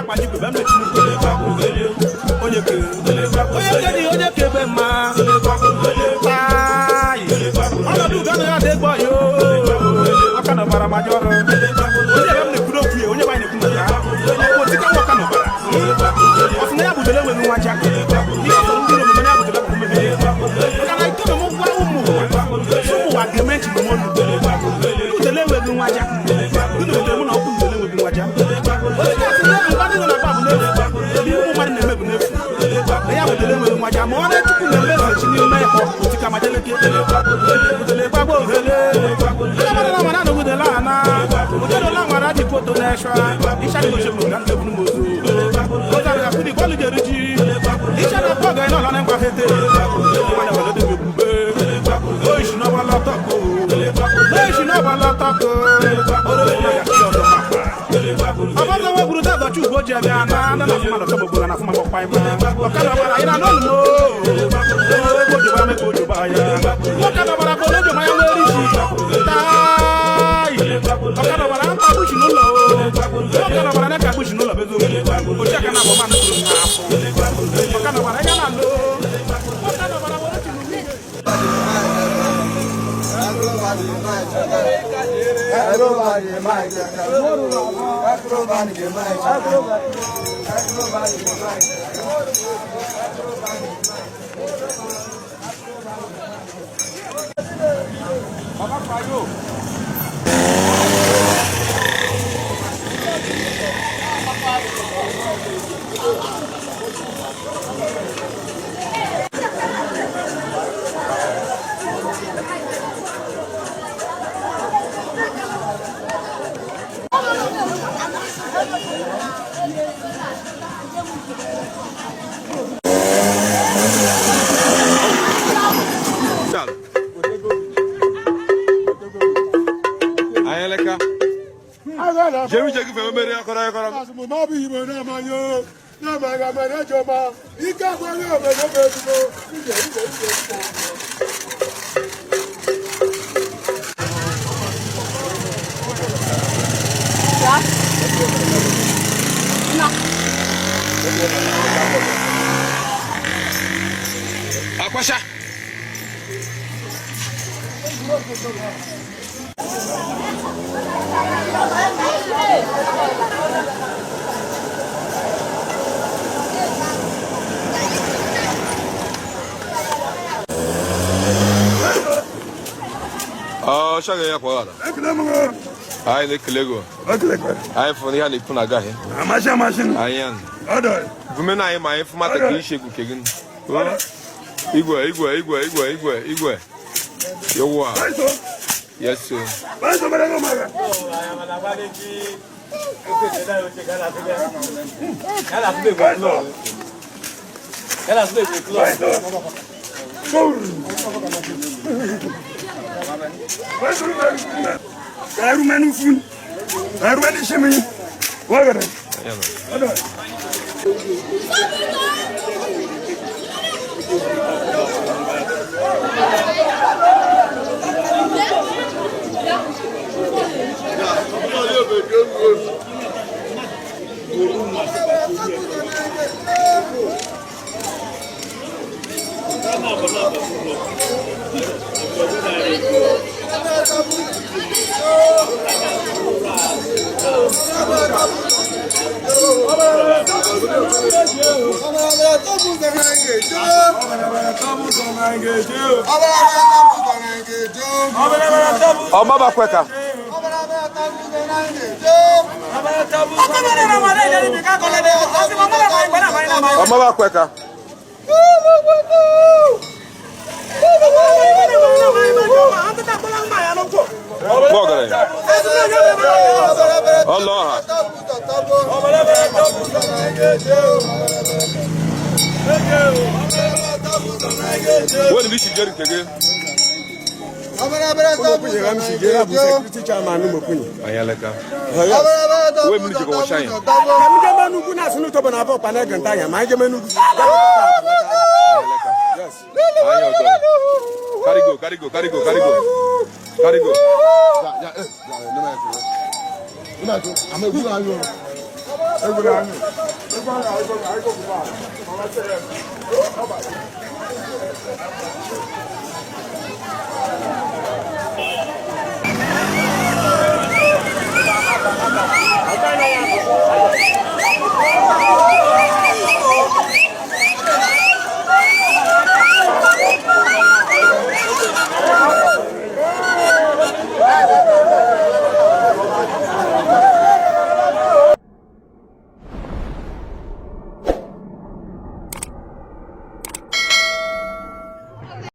Akpaji igwe be m na-echi n'ugwu. Onye ke onye ke dị onye ke ebe mma taị ọnọdụ ugo anaghị ada egbo ya. Ọka na ọbara ma ọrụ onye ebe m na-ekwuru okwu ya, onye be anyị na-ekwu maka ya ọ bụ otika nwa ọka na ọbara. Ọ sị na ya butere enweghị nwa ja ihe ọ sọrọ ndị omume ya butere akwụkwọ mebiri, maka na ike m gwa ụmụ ụwa, ụmụ ụwa ga-eme nchigbu m ọnụ. Udele enweghị nwa ja unu butere mụ na ọkụ. Udele enweghị nwa ja onye asị na ngwa ndị nọ na ba bụ n'efu, ihe ụmụ mmadụ na-eme bụ n'efu, na ya butere enweghị nwa ja ma ọ na-echukwu na-eme ezechi n'ime ịkpọ otika majeleke. Udele gbagbo ohele ndị mmadụ na mara na udele ana udele la nwara ji foto na-eshwa isha dị gosi m na ndị ebunu m ozu ozu aga kudi bọọlụ jere ji isha na pọga ị nọlọ na ngwa fete mana wele dị ebube oishi n'ọgba lọtọkụ oishi n'ọgba lọtọkụ orebe na ga ọzọ makwa ọbọzọ nwe gburu dazọ chukwu ji abịa na na na fụma nọkọ gbogbo na fụma gbọkwa ịma ọkada ọgbara anyị na n'olu mo ego joba meko joba ya ọkada ọgbara bụ onye joma ya nwere isi taị ọkada ọgbara mkpa gbuchi n'ụlọ ọkada ọgbara na-eka gbuchi n'ụlọ bezo ochi aka na agbọma nnukwu n'afọ ọkada ọgbara ya na alụ ọkada ọgbara were chi n'ụlọ. Anyị eleka. Jeru je gị mere akọrọ akọrọ. Akwasha. Ọ shaghị ya kwa ọra. Anyị na-ekele gị. Anyị fụrụ ihe a na-ekwu na agaghị. Amasị amasị. Anyị ya. Vume na anyị ma anyị fụmata ka ishe egwu ke gị. Igwe igwe igwe igwe igwe igwe. Yowa. Yes sir. Ẹrú fún ẹrú ẹni ṣe mi wọ́n rẹ̀. Ọmọ bá kweka. Ọmọ bá kweka. Bọ́ọ̀gẹ̀rẹ̀. Ọlọ́ha. Wọ́n ní bí ṣì jẹ́rìí kege. Anyị aleka. Wee mmiri jikọ wọcha anyị. Anyị ọdọ. Carry go, carry go, carry go, carry go. Carry go. Egwula anyị.